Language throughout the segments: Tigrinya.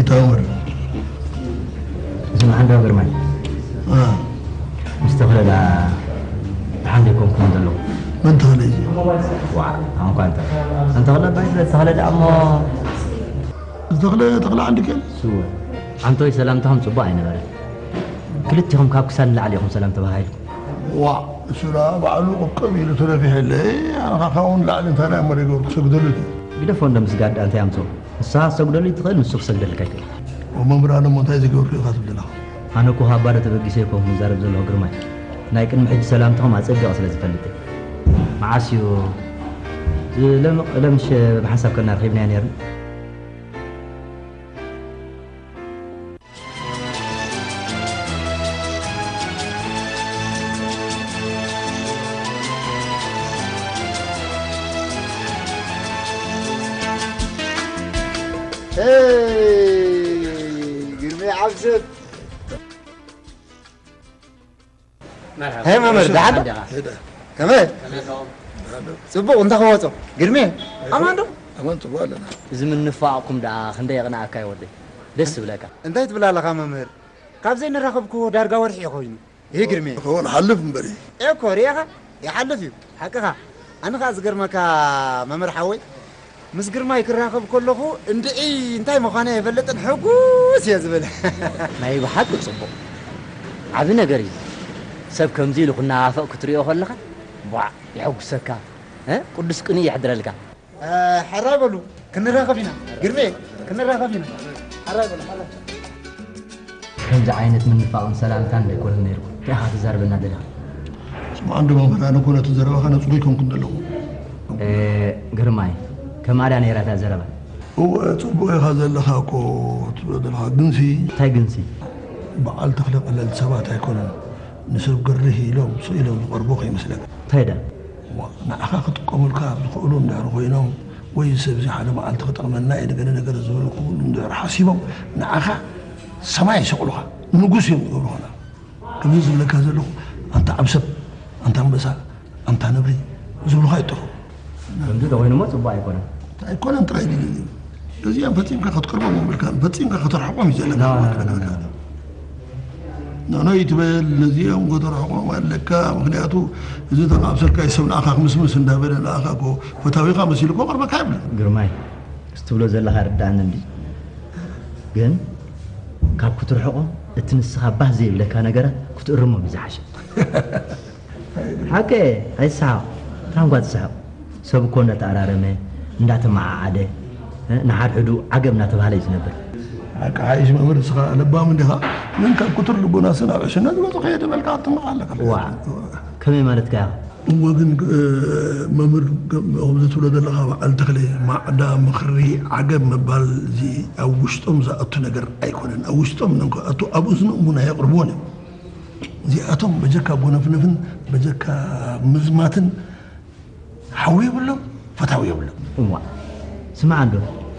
ታወር። ስምዓ እንዶ ግርማይ፣ አ ምስ ተኽለ ደኣ ደሓን ዶ ኣይኮንኩምን ዘለኹም? መን ተኽለ እዩ? ዋእ ኣንኳ እንተ ኣንተ ተኽለ ኣባይ ተኽለ ደኣ እሞ ዝተኽለ ተኽለ ዓንዲ ኬል ስወ ኣንቶይ ሰላምታኹም ጽቡቕ ኣይነበረን። ክልቲኹም ካብ ክሳድ ንላዕሊ ኢኹም ሰላም ተባሃሂልኩም። ዋእ እሱ ደኣ ባዕሉ ቅብቅብ ኢሉ ተነፊሐለይ። ኣነ ካብኡ ንላዕሊ እንታይ ደኣ እሞ ደይገበርኩ ክሰግደሉ ድዩ? ግደፎ እንዶ ምስጋድ ደኣ እንታይ ኣምጽኦ? ንስኻ ክትሰግደሉ ትኽእል፣ ንሱ ክሰግደልካ ኣይክእል። ወመምህር ኣነ እሞ እንታይ ዘይገበርኩ ኢኻ ትብል ዘለኻ? ኣነ እኮ ካብ ባዶ ተበጊሰ ኣይኮንኩን ዝዛረብ ዘለኹ ግርማይ። ናይ ቅድሚ ሕጂ ሰላምታኹም ኣጸቢቐ ስለ ዝፈልጥ እየ። መዓስ እዩ ዝለምቕ ለምሽ ብሓንሳብ ከና ረኺብናዮ ነይርና። ግርሜ ዓብሰብ። ሄይ መምህር፣ ደሓን ዶ? ከመይ? ጽቡቕ፣ እንታይ ከወጾ? ግርሜ፣ ኣማን ዶ? ኣማን ጽቡቕ ኣለና። እዚ ምንፋቕኩም ደኣ ክንደይ የቕንኣካ እዩ ወደይ። ደስ ዝብለካ። እንታይ ትብል ኣለኻ መምህር? ካብ ዘይንራኸብ እኮ ዳርጋ ወርሒ እዩ ኮይኑ። ይሄ ግርሜ። ክኸውን ሓልፍ እምበር እዩ። ኤኮ ርኤኻ ይሓልፍ እዩ። ሓቅኻ። ኣነ ኸኣ ዝገርመካ መምህር ሓወይ፣ ምስ ግርማይ ክራኸብ ከለኹ እንድዒ እንታይ ምዃነ የፈልጥን ሕጉስ እየ ዝብል። ናይ ብሓቂ ጽቡቕ። ዓቢ ነገር እዩ። ሰብ ከምዚ ኢሉ ክናፋቕ ክትሪኦ ከለኻ፣ ቧዕ፣ የሐጉሰካ። እ? ቅዱስ ቅንኢ የሕድረልካ። እ፣ ሕራይ በሉ፣ ክንራኸብ ኢና። ግርሜ፣ ክንራኸብ ኢና። ሕራይ በሉ፣ ሕራይ። ከምዚ ዓይነት ምንፋቕን ሰላምታን ደይኮነን ነይርኩም። እንታይ ኢኻ ትዛረበና ዘለኻ? ስምዓ እንዶ መምህር፣ ኣነ እኮ ነቲ ዘረባኻ ነጽጎ ኣይኮንኩን ዘለኹ። እ፣ ግርማይ፣ ከምኣ ድያ ነይራ እታ ዘረባ? እወ፣ ጽቡቕ ኢኻ ዘለኻ እኮ ትብሎ ዘለኻ፣ ግንሲ እንታይ ግንሲ? በዓል ተኽለ ቀለልቲ ሰባት ኣይኮኑን። ንሰብ ግርህ ኢሎም ስቕ ኢሎም ዝቐርቡ ከይመስለካ። እንታይ ደኣ? ዋእ፣ ንዓኻ ክጥቀሙልካ ኣብ ዝኽእሉ እንድሕር ኮይኖም፣ ወይ እዚ ሰብ እዚ ሓደ መዓልቲ ክጠቕመና እዩ፣ ንገለ ነገር ዝብል ክብሉ እንድሕር ሓሲቦም፣ ንዓኻ ሰማይ ይሰቕሉኻ፣ ንንጉስ እዮም ዝገብሩኻ። ከምዚ ዝብለካ ዘለኹ፣ ኣንታ ዓብሰብ፣ ኣንታ ኣንበሳ፣ ኣንታ ነብሪ ዝብሉኻ ይጠፍኡ። ከምዚ ተኾይኑ እሞ ጽቡቕ ኣይኮነን። ኣይኮነን ጥራይ ድዩ? እዚኣም ፈጺምካ ክትቀርቦም የብልካን፣ ፈጺምካ ከተርሕቖም እዩ ዘለካ። ና፣ ና፣ ማለት ና፣ ነገር ና፣ ካለ። ና። ኖኖ ይትበል፣ ነዚኦም ከተርሕቖም ኣለካ። ምኽንያቱ እዚ ተቓብሰልካ ይሰምዓኻ ክምስምስ እንዳበለ ንኣኻ እኮ ፈታዊኻ መሲሉ እኮ ቅርበካ የብልን። ግርማይ፣ እዚ ትብሎ ዘለኻ ይርድኣኒ እንድዩ። ግን ካብ ክትርሕቖም እቲ ንስኻ ባህ ዘይብለካ ነገራት ክትእርሞም እዩ ዝሓሸ። ሓቂ ኣይትስሓቕ፣ ታንኳ ትስሕቕ። ሰብ እኮ እንዳተኣራረመ፣ እንዳተመዓዓደ፣ እ፣ ንሓድሕዱ ዓገብ እንዳተባህለ እዩ ዝነብር። ሓቂ ሓይሽ መምህር፣ ንስኻ ለባም እንዲኻ፣ ግን ካብ ክቱር ልቦናስ ናብ ዕሽነት ዝበጽሖ እየ ዝበልካ ክትምቕ ኣለካ። ዋዕ፣ ከመይ ማለትካ ኢኻ? እወ፣ ግን፣ እ፣ መምህር፣ ከም-፣ ከምዚ ትብሎ ዘለኻ በዓል ተኽለ፣ ማዕዳ፣ ምኽሪ፣ ዓገብ ምባል፣ እዚ ኣብ ውሽጦም ዝኣቱ ነገር ኣይኮነን። ኣብ ውሽጦም እንከኣቱ፣ ኣብ እዝኖም እውን ኣየቕርብዎን እዮም። እዚኣቶም በጀካ ጎነፍነፍን በጀካ ምዝማትን ሓዊ የብሎም፣ ፈታዊ የብሎም። እዋእ፣ ስማዕ እንዶ፣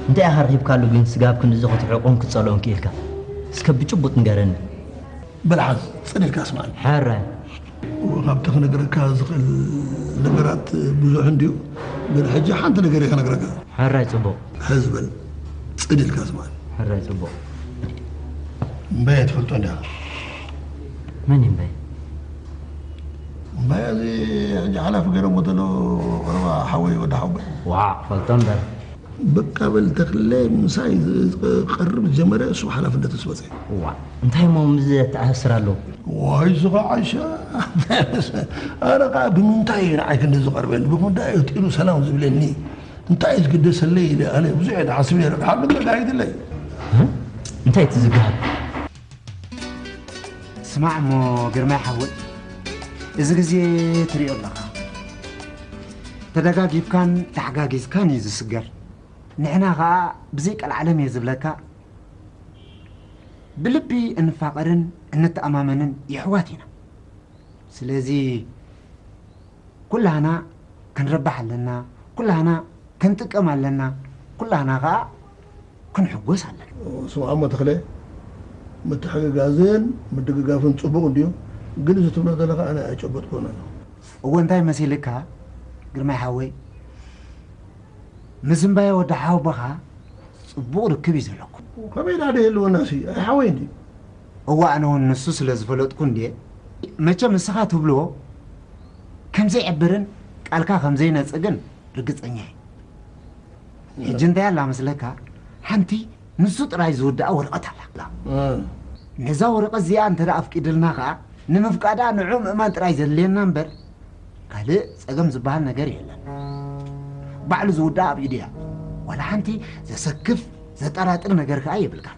እንታይ ኢኻ ረኺብካሉ ግን ስጋብ ክንድዚ ክትርሕቖን ክትጸልኦን ክኢልካ? እስከ ብጭቡጥ ንገረኒ። በል ሓዝ፣ ጽን ኢልካ ስምዓኒ። ሕራይ። እወ፣ ካብቲ ክነግረካ ዝኽእል ነገራት ብዙሕ እንድዩ፣ ግን ሕጂ ሓንቲ ነገር እየ ክነግረካ። ሕራይ ጽቡቕ። ሕዝ በል፣ ጽን ኢልካ ስምዓኒ። ሕራይ ጽቡቕ። እምበየ ትፈልጦ እንዲኻ? መን እዩ እምበየ? እምበየ እዚ ሕጂ ሓላፊ ገይሮሞ ዘለዉ ቀረባ ሓወይ ወዲ ሓወይ። ዋእ፣ ፈልጦ እምበር። በቃ በል ተኽለ ምሳይ ዝቐርብ ዝጀመረ እሱ ሓላፍነት ምስ ወፀ። ዋእ፣ እንታይ እሞ ምስዚ የተኣሳስር ኣለዎ? ዋይ እዚ ኸዓ ዓሻ። ኣነ ኸዓ ብምንታይ እዩ ንዓይ ክንዲ ዝቐርበኒ? ብምንታይ እዩ ወጢሩ ሰላም ዝብለኒ? እንታይ እዩ ዝግደሰለይ ኢለ ኣነ ብዙሕ እየ ዝሓስብ ነይረ። ድሓር ግን ተጋሂዱለይ። እንታይ ትዝግሃብ? ስማዕ እሞ ግርማይ ሓወይ፣ እዚ ግዜ ትሪኦ ኣለኻ። ተደጋጊፍካን ተሓጋጊዝካን እዩ ዝስገር። ንሕና ኸኣ ብዘይ ቀልዓለም እየ ዝብለካ፣ ብልቢ እንፋቐርን እንተኣማመንን የሕዋት ኢና። ስለዚ ኩላህና ክንረባሕ ኣለና፣ ኩላህና ክንጥቀም ኣለና፣ ኩላህና ኸኣ ክንሕጎስ ኣለና። ስምዓ እሞ ተኽለ፣ ምትሕግጋዝን ምድግጋፍን ጽቡቕ እንድዩ፣ ግን እዚ ትብሎ ዘለኻ ኣነ ኣይጨበጥኩዎን ኣለኹ። እወ እንታይ መሲልካ ግርማይ ሓወይ፣ ምዝንባየ ወዲ ሓውቦኻ ጽቡቕ ርክብ እዩ ዘለኩም። ከመይ ዳ ደየልወና ሲ ኣይሓወይ እንዲ እዋ ኣነ እውን ንሱ ስለ ዝፈለጥኩ እንዴ። መቸም ንስኻ ትብሎ ከም ዘይዕብርን ቃልካ ከም ዘይነጽግን ርግጸኛ እየ። ሕጂ እንታይ ኣላ መስለካ? ሓንቲ ንሱ ጥራይ ዝውድኣ ወረቐት ኣላ። ነዛ ወረቐት እዚኣ እንተ ደኣ ኣፍቂድልና ኸኣ ንምፍቃዳ ንዑ ምእማን ጥራይ ዘድልየና እምበር ካልእ ጸገም ዝበሃል ነገር የለን። ባዕሉ ዝውድኣ ኣብ ኢዱ እያ። ዋላ ሓንቲ ዘሰክፍ ዘጠራጥር ነገር ከኣ የብልካን።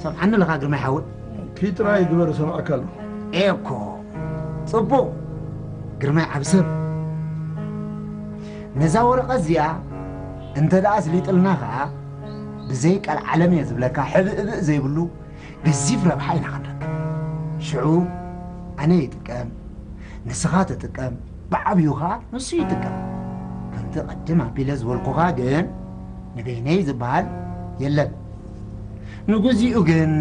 ሰምዓኒ ኣለኻ ግርማይ ሓወይ? ኪድ ጥራይ ግበር እሰምዓካ ኣለኹ። ኤኮ ጽቡቕ ግርማይ ዓብሰብ ነዛ ወረቐት እዚኣ እንተ ደኣ ኣስሊጥልና ኸኣ ብዘይ ቀልዓለም እየ ዝብለካ ሕብእብእ ዘይብሉ ገዚፍ ረብሓ ኢና ክንረክብ። ሽዑ ኣነ ይጥቀም፣ ንስኻ ትጥቀም፣ ብዓብዩ ኸኣ ንሱ ይጥቀም። ከምቲ ቅድም ኣቢለ ዝበልኩኻ ግን ንበይነይ ዝበሃል የለን። ንግዚኡ ግን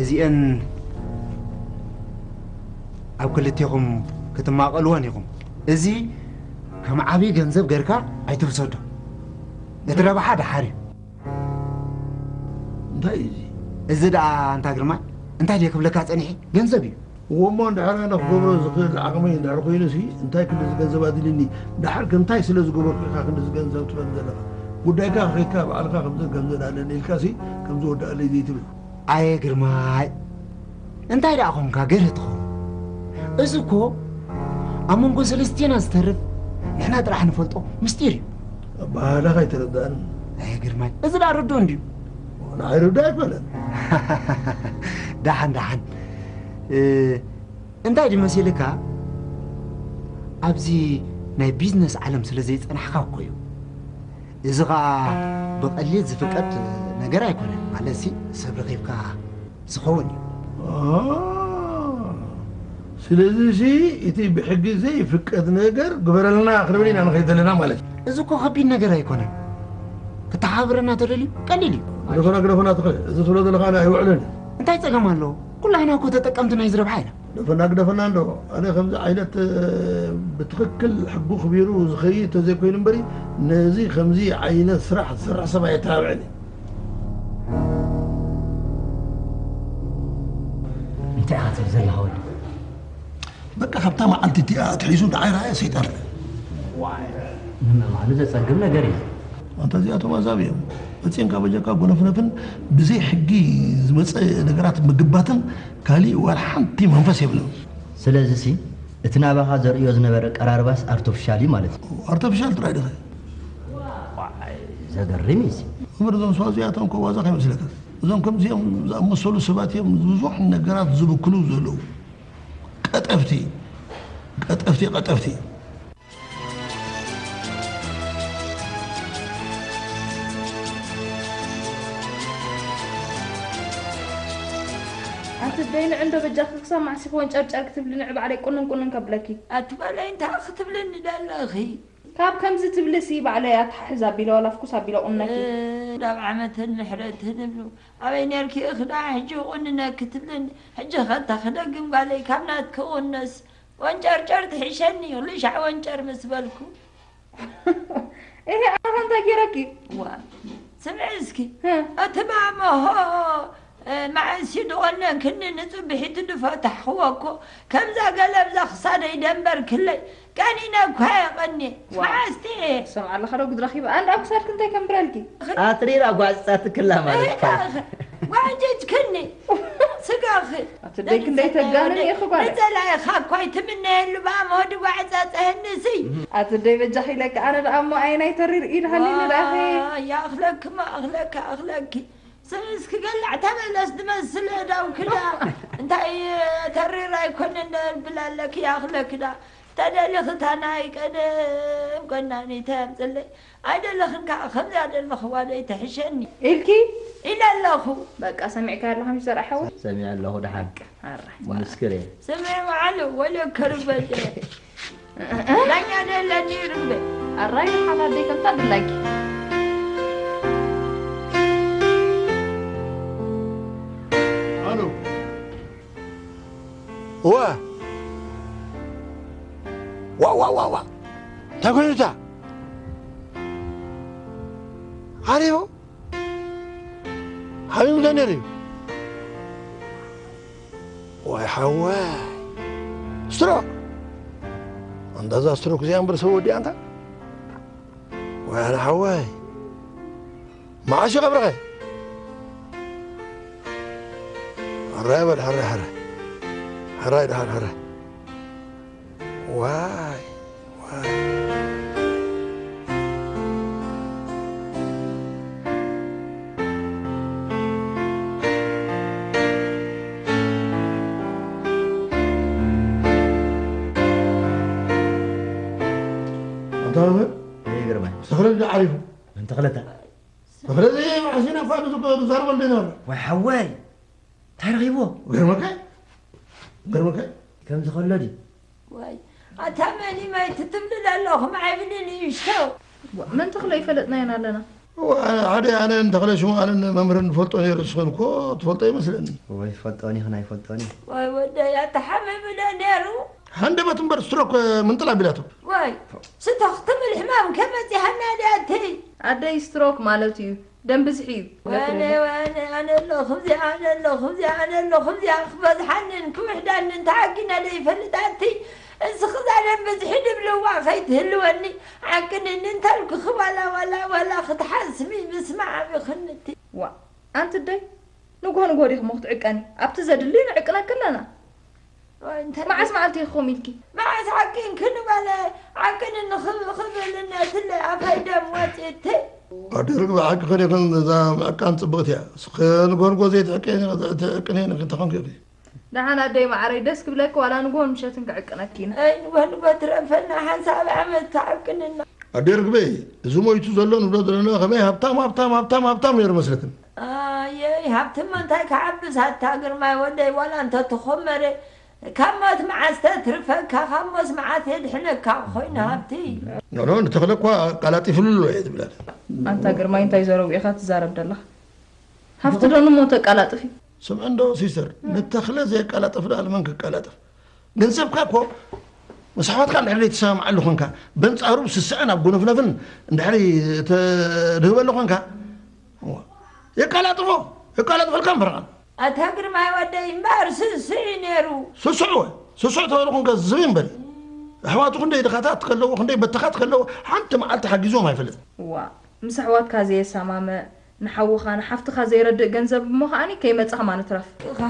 እዚአን ኣብ ክልቴኹም ክትማቐልወን ኢኹም። እዚ ከም ዓብዪ ገንዘብ ገርካ ኣይትውሰዶ። እቲ ረብሓ ደሓር እዩ። እንታይ እዩ እዚ? እዚ ደኣ ኣንታ ግርማይ እንታይ ድየ ክብለካ ጸኒሐ? ገንዘብ እዩ። እዎ እሞ እንድሕር ኣነ ክገብሮ ዝኽእል ዓቕመይ እንድሕር ኮይኑሲ እንታይ ክንድዚ ገንዘብ ኣድልኒ? ደሓር ከ እንታይ ስለ ዝገበርኩ ኢኻ ክንድዚ ገንዘብ ትበኒ ዘለኻ? ጉዳይካ ከኺድካ ባዕልኻ ከምዚ ከም ዘድሃለኒ ኢልካሲ ከም ዝወድኣለይ ዘይትብል። ኣየ ግርማይ እንታይ ደኣ ኾንካ ገርህ ትኸውን? እዚ እኮ ኣብ መንጎ ሰለስቴና ዝተርፍ ንሕና ጥራሕ ንፈልጦ ምስጢር እዩ። ኣበሃህላኻ ኣይተረድኣንን። ኣየ ግርማይ እዚ ደኣ ርዱእ እንድዩ። ንዓይ ርዱእ ኣይኮነን። ደሓን ደሓን እንታይ ድዩ መሲልካ ኣብዚ ናይ ቢዝነስ ዓለም ስለ ዘይጸናሕካ እኮ እዩ። እዚ ኸኣ ብቐሊል ዝፍቀድ ነገር ኣይኮነን። ማለትሲ ሰብ ረኺብካ ዝኸውን እዩ። ስለዚ እዚ እቲ ብሕጊ ዘይፍቀድ ነገር ግበረልና ክንብል ኢና ንኸይድ ዘለና ማለት እዩ። እዚ እኮ ከቢድ ነገር ኣይኮነን። ክተሓባብረና ተደልዩ ቀሊል እዩ። ግደፈና ግደፈና ትኽእል እዚ ትብሎ ዘለኻ ኣይውዕልን እዩ። እንታይ ጸገም ኣለዎ? ኩላህና እኮ ተጠቀምቲ ናይዚ ረብሓ ኢና። ግደፈና ግደፈና እንዶ ኣነ ከምዚ ዓይነት ብትኽክል ሕጉ ክቢሩ ዝኸይድ ተዘይኮይኑ እምበሪ ነዚ ከምዚ ዓይነት ስራሕ ዝሰርሕ ሰብ ኣየተባብዕን እዩ። እንታይ ኢኻ ትብል ዘለኻ ወዲ? በቃ ካብታ መዓልቲ እቲኣ ኣትሒዙ ንዓይ ረኣየ ሰይጣን። ንምእማኑ ዘጸግም ነገር እዩ። ኣንታ እዚኣቶም ኣዛብ እዮም። መጺኦም ካብ በጃካ ጎነፍነፍን ብዘይ ሕጊ ዝመጸ ነገራት ምግባትን ካሊእ ዋላ ሓንቲ መንፈስ የብሎም። ስለዚሲ እቲ ናባኻ ዘርእዮ ዝነበረ ኣቀራርባስ ኣርተፊሻል እዩ ማለት እዩ። ኣርተፊሻል ጥራይ ድኸ? ዘገርም እዩ። እምበር እዞም ሰባት እዚኣቶም እኮ ዋዛ ከይመስለካ። እዞም ከምዚኦም ዝኣመሰሉ ሰባት እዮም ብዙሕ ነገራት ዝብክሉ ዘለዉ። ቀጠፍቲ ቀጠፍቲ ቀጠፍቲ። ኣቲ ደይ ንዕንዶ በጃኺ ክሳብ መዓስ ኢኺ ወንጨርጨር ክትብሊ ንዕ ባዕለይ ቁንን ቁንን ከብለኪ። ኣቲ በለይ እንታይ ክትብልኒ ደለኺ? ካብ ከምዚ ትብልሲ ባዕለይ ኣተሓሕዝ ኣቢለ ዋላ ፍኩስ ኣቢለ ቁነኪ። እ፣ ዳብ ዓመትን ምሕረትን እብሉ ኣበይ ኔርኪ እኽዳ ሕጂ ቁንነኪ ትብልኒ ሕጂ ኸታ ክደግም ጓለይ ካብ ናትኪ ቁነስ ወንጨርጨር ትሕሸኒ ክልሻዕ ወንጨር ምስ በልኩ። እሄ ኣነ እንታይ ገይረኪ? ዋ ስምዒ እስኪ እቲ ማመሆ መዓስ እዩ ድቆነንክኒ ንጽብሒቱ ድፈታሕኽዎ እኮ ከምዛ ገለ ኣብዛ ክሳደይ ደንበርክለይ ቀኒነ እኳ የቐኒ መዓስቲ እየ ሰምዓ ኣለኻ ዶ ግድራኺ ኣንድ ኣብ ክሳድክ እንታይ ከምብረልኪ ኣትሪራ ጓጽጻትክላ ማለት እኳ ጓጅጅክኒ ስጋኺ ኣትደይ ክንደይ ተጋንን ኢኺ ጓል ንጸላኢኻ እኳ ኣይትምነየሉ ብኣምሆ ድጓዕጻጸሀኒ ስይ ኣትደይ በጃኺ ኢለኪ ኣነ ደኣ እሞ ኣየናይ ተሪር ኢድ ሃሊኒ ደኣኺ ያኽለክማ ኣኽለካ ኣኽለኪ ስስ ክገላዕ ተመለስ ድመስል እዳው ክዳ እንታይ ተሪር ኣይኮነ እንደብል ኣለኪ ያኽለክዳ ተደሊኺ እታ ናይ ቀደም ጎናኒ እንታይ ኣምፅለይ ኣይደለኽን ከዓ ከምዚኣ ደለኽዋ ዶ ይትሕሸኒ ኢልኪ ኢለ ኣለኹ በቃ ሰሚዕካያ ኣለኻ ምሽ ዘርኣ ሓወይ ሰሚዐ ኣለኹ ደሓን ኣራይ ምስክር እየ ስምዒ በዓሉ ወለ ከርበደ ዳኛ ደለኒ ርምበ ኣራይ ሓላ ደይ ከምታ ድላጊ ኣሎ እወ ዋ ዋ ዋ ዋ እንታይ ኮይኑ እታ ዓሪቡ? ሓሚሙ ዶ ነይሩ እዩ? ዋይ ሓወይ፣ ስትሮክ። ኣንታ እዛ ስትሮክ እዚኣ እምበር ሰብ ወዲኣ ኣንታ። ዋይ ኣነ ሓወይ፣ መዓስ እዩ ቀብርኸ? ሕራይ በል፣ ሕራይ፣ ሕራይ። ሕራይ ደሓን፣ ሕራይ። ዋይ፣ ዋይ። ኣንታ መምህር፣ እይ ግርማይ። ተኽለ እንዳ ዓሪፉ። መን ተኽለታ? ተኽለ እዚ መዓስ ኢና እኳ ንዝዛረበሉ ዶ ነበርና? ዋይ ሓወይ፣ እንታይ ረኺብዎ? ገርመካ? ገርመካ? ከምዚ ከሎ ድዩ? ዋይ፣ ኣታ መን እዩ ማይ ትትብሊ ዘለኹም? ኣይብልን እዩ ሽተው። ዋ፣ መን ተኽለ ይፈለጥናዮን ኣለና። ዋ፣ ሓደ ኣነ ንተኽለ ሽሙ ኣነን መምህርን ንፈልጦ ነይሩ፣ ንስኽን እኮ ትፈልጦ ይመስለኒ። ወይ ትፈልጦን ኢኽን ኣይፈልጦን እዩ። ዋይ ወደይ፣ ኣታ ሓሚሙ ዶ ነይሩ? ሃንደበት እምበር ስትሮክ ምንጥል ኣቢላቶ። ዋይ፣ ስትሮክ ትብል ሕማም ከመጺሃና ድያ እቲ? ኣደይ ስትሮክ ማለት እዩ፣ ደም ብዝሒ እዩ። ወነ፣ ወነ፣ ኣነ ኣለኹ እዚኣ፣ ኣነ ኣለኹ እዚኣ፣ ኣነ ኣለኹ እዚኣ፣ ክበዝሓንን ክውሕዳንን ተዓጊነ ዶ ይፈልጥ ኣቲ? እስኺ እዛ ደም ብዝሒ ድብልዋ ከይትህልወኒ፣ ዓቅንኒ እንተልኩኺ ዋላ፣ ዋላ፣ ዋላ ክትሓስሚ ምስማዕ ኣቢኽኒ እቲ። ዋ፣ ኣንቲ ኣደይ፣ ንግሆ ንግሆ ዲኺ እሞ ክትዕቀኒ? ኣብቲ ዘድሊ ንዕቅነኪ ኣለና። ወይ እንተ መዓስ መዓልቲ ኢኺ ከምኡ ኢልኪ? መዓስ ዓቂንክኒ በለ፣ ዓቅንኒ ክብ-፣ ክብል ነትለ ኣፈይ ደም ወጺእቲ። ኣደ ርግቢ ሓቂ ከሪኽን እዛ ምዕቃን ጽብቕቲ እያ። እስኺ ንጎንጎ ዘይትዕቀኒ፣ ትዕቅንየኒ እንተኾንኪ ኢኺ። ደሓን ኣደይ መዓረይ፣ ደስ ክብለኪ ዋላ ንጎን ምሸትን ክዕቅነኪ ኢና። ኣይ ንጎንጎ ትረፈና፣ ሓንሳብ ዓመት ትዓቅንና። ኣደ ርግበይ፣ እዚ ሞይቱ ዘሎ ንብሎ ዘለና ከመይ ሃብታም፣ ሃብታም፣ ሃብታም፣ ሃብታም ነይሩ መስለክን? ኣየይ፣ ሃብትማ እንታይ ክዓብስ ኣታ ግርማይ ወደይ፣ ዋላ እንተተኾመረ ካብ ሞት መዓስ ተትርፈካ፣ ካብ ሞት መዓስ የድሕነካ ኮይኑ ሃብቲ። ኖ፣ ኖ፣ ንተኽለ እኳ ኣቃላጢፍሉ ኣሎ እየ ዝብላ። ኣንታ ግርማይ፣ እንታይ ዘረቡ ኢኻ ትዛረብ ዘለኻ? ሃብቲ ዶ ንሞት ኣቃላጥፍ እዩ? ስምዒ እንዶ ሲስተር፣ ንተኽለ ዘየቃላጥፍ ደኣ ንመን ክቃላጥፍ? ገንዘብካ እኮ ምስ ኣሕዋትካ እንድሕር ዘይትሰማምዓሉ ኾንካ፣ በንጻሩ ብስስዐን ኣብ ጎነፍነፍን እንድሕር ተድህበሉ ኾንካ፣ የቃላጥፎ፣ የቃላጥፈልካ እምበር። ኣታ ግርማይ ወደይ እምበር ስስዕ እዩ ነይሩ። ስስዕ ወ-፣ ስስዕ ተበልኹም ከ ዝብኢ እምበር። ኣሕዋቱ ክንደይ ድኻታት ከለዎ፣ ክንደይ በተኻት ከለዎ፣ ሓንቲ መዓልቲ ሓጊዝዎም ኣይፈልጥን። እዋ፣ ምስ ኣሕዋትካ ዘየሰማምዕ፣ ንሓውኻ ንሓፍትኻ ዘይረድእ ገንዘብ እሞ ከኣኒ ከይመጻ ከማ ንትረፍ።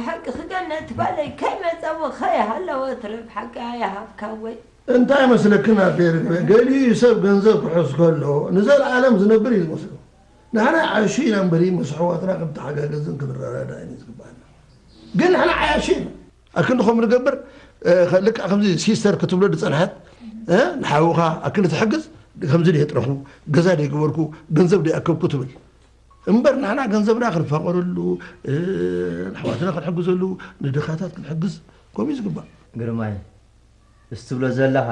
ሓቂ ክገነት ጓለይ ከይመጸ እሞ ከይሃለወ ትረፍ ሓቂ ኣይሃብካ ወይ። እንታይ መስለክን ኣደ ርግበ፣ ገሊኡ ሰብ ገንዘብ ክሕዝ ከሎ ንዘለኣለም ዝነብር እዩ ዝመስሎ። ንሕና ዓያሹ ኢና እምበሪ ምስ ኣሕዋትና ክንተሓጋገዝን ክንረዳዳእን እዩ ዝግባኣና። ግን ንሕና ዓያሹ ኢና። ኣክንዲ ከምኡ ንገብር፣ እ፣ ከ-፣ ልክዕ ከምዚ ሲስተር ክትብሎ ዝጸንሐት፣ እ፣ ንሓውኻ ኣክንዲ ትሕግዝ፣ ከምዚ ደየጥረኹ፣ ገዛ ደይገበርኩ፣ ገንዘብ ደይኣከብኩ ትብል። እምበር ንሕና ገንዘብና ክንፋቐረሉ፣ እ፣ ንኣሕዋትና ክንሕግዘሉ፣ ንድኻታት ክንሕግዝ፣ ከምኡ እዩ ዝግባእ። ግርማይ፣ እዚ ትብሎ ዘለኻ፣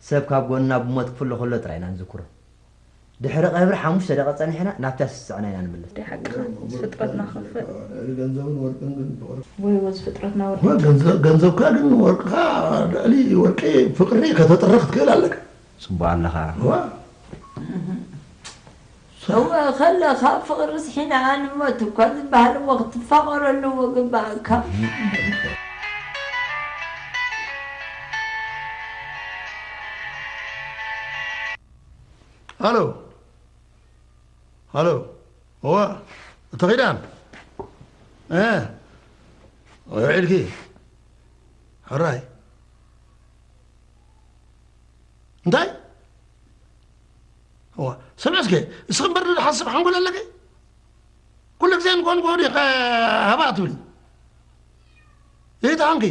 ሰብ ካብ ጎንና ብሞት ክፍለ ከሎ ጥራይ ኢና ንዝክሮ። ድሕሪ ቀብሪ ሓሙሽተ ደቂቕ ጸኒሕና ናብታ ስስዕና ኢና ንምለስ። ደይ ሓቅኻ፣ እዚ ፍጥረትና ክኽፍእ። ልዕሊ ገንዘብን ወርቅን ግን ፍቕሪ። ወይ፣ ወዚ ፍጥረትና ወርቂ። እኮ ገንዘብ-፣ ገንዘብካ ግን ወርቅኻ ልዕሊ ወርቂ ፍቕሪ ከተጥርኽ ትክእል ኣለካ። ጽቡቕ ኣለኻ። እዋ። እወ፣ ከለኻ ፍቕሪ ስሒና ንሞት እኳ ዝበሃል እሞ ክትፋቐረሉ እዎ ግባእካ። ሃሎ። ሃሎ። እዋ፣ እተ ኺዳን። እ፣ ውዒልኪ? ሕራይ። እንታይ? እዋ፣ ስምዒ እስከ፣ እስኺ እምበር ዝሓስብ ሓንጎል ኣለኪ? ኩሉ ግዜ ንጎንጎ ዲኺ ሃባ ትብሊ? ይትሓንኪ።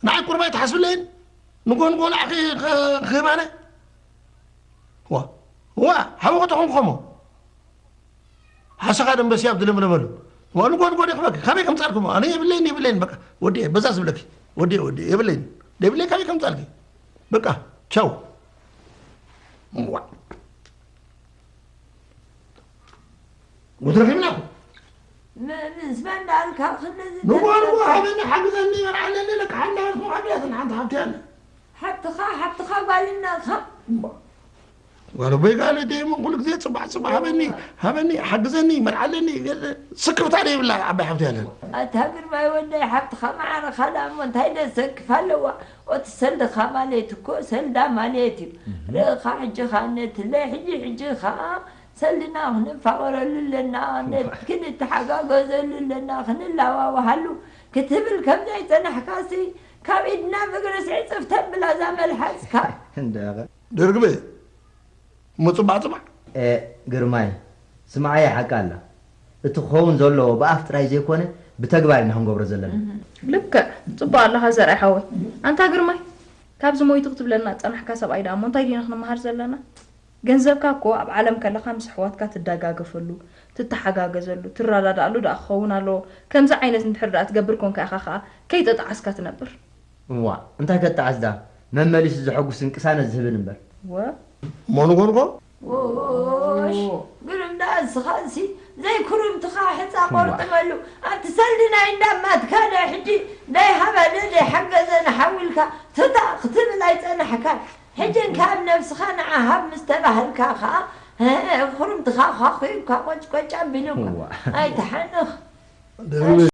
ንዓይ ቁርባይ ትሓስብለይን ንጎንጎ ንዓኺ ኸ-፣ ክህባነ? ዋ፣ ዋ፣ ሓወኸ ተኾንኩ ኸሞ። ሓሰኻ ደንበስያ ኣብ ዝለምለመሉ። ዋ፣ ንጎንጎ ዲኺ በቃ፣ ካበይ ከምጻልኩሞ? ኣነ የብለይን፣ የብለይን፣ በቃ። ወዲኤ፣ በዛ ዝብለኪ። ወዲኤ፣ ወዲኤ፣ የብለይን። ደይብለይ ካበይ ከምጻልኪ? በቃ፣ ቻው። ዋ። ወትረኺብና እኮ። ም-፣ ምስ መን ዳልካ ክንድዚ ንጓል እኮ ተንጠልጠል? ሓበኒ፣ ሓግዘኒ፣ ይበልዓለኒ፣ ለካ ሓና ኢልኩም ሓግያትን ሓንቲ ሓብቲ ኣለ። ሓብትኻ፣ ሓብትኻ ጓል እናኻ። እምባ። ጓል ኣቦይ ጋለ ደሞ ኩሉ ግዜ ጽባሕ ጽባሕ ሃበኒ፣ ሃበኒ፣ ሓግዘኒ፣ መልዓለኒ፣ ስክፍታ ዘይብላ ዓባይ ሓብቲ ኣለኒ። ኣታ ግርማይ ወደይ፣ ሓብትኻ መዓረኻ ደኣ እሞ እንታይ ደሰክፍ ኣለዋ? ኦቲ ሰልድኻ ማለት እኮ ሰልዳ ማለት እዩ። ርኢኻ ሕጂ ኸኣ ነትለይ፣ ሕጂ፣ ሕጂ ኸኣ ሰልድና ክንፋቐረሉ ኣለና፣ ነት-፣ ክንተሓጋገዘሉ ኣለና፣ ክንላዋወሃሉ ክትብል ከም ዘይጸናሕካሲ፣ ካብ ኢድና ብግርስ ዕጽፍ ተብላ እዛ መልሓስካ። እንዳ ድርግበ፣ እሞ ጽባሕ ጽባሕ። ኤ፣ ግርማይ፣ ስምዓየ፣ ሓቂ ኣላ። እቲ ክኸውን ዘለዎ ብኣፍ ጥራይ ዘይኮነ፣ ብተግባር ኢና ክንገብሮ ዘለና። ልክዕ፣ ጽቡቕ ኣለኻ ዘርኣይ ሓወይ። ኣንታ ግርማይ፣ ካብዚ ሞይቱ ክትብለና ዝጸናሕካ ሰብኣይ ደኣ እሞ እንታይ ዲና ክንመሃር ዘለና? ገንዘብካ እኮ ኣብ ዓለም ከለኻ ምስ ኣሕዋትካ ትደጋገፈሉ፣ ትተሓጋገዘሉ፣ ትረዳዳኣሉ ደኣ ክኸውን ኣለዎ። ከምዚ ዓይነት እንድሕር ደኣ ትገብር ኮንካ ኢኻ ኸኣ ከይጠጣዓስካ ትነብር። እዋ፣ እንታይ ከጣዓስ ደኣ? መመሊሱ ዘሐጉስን ቅሳነት ዝህብን እምበር። ወ? እሞ ንጎርጎ? ዎሽ፣ ግርም ደኣ ንስኻሲ ዘይኩርምትኻ ሕጻ ቆርጥመሉ። ኣብቲ ሰልዲ ናይ እንዳማትካ ዶ ሕጂ ደይሃበነ ደይሓገዘ ንሓውልካ ትታ ክትብል ኣይጸናሕካን። ሕጂ እንካ ኣብ ነብስኻ ንዓ ሃብ ምስ ተባህልካ ኸኣ፣ እ፣ ኩርምትኻ ኳኹብካ ቆጭቆጭ ኣቢሉካ። እዋ። ኣይትሓንኽ። ደርበ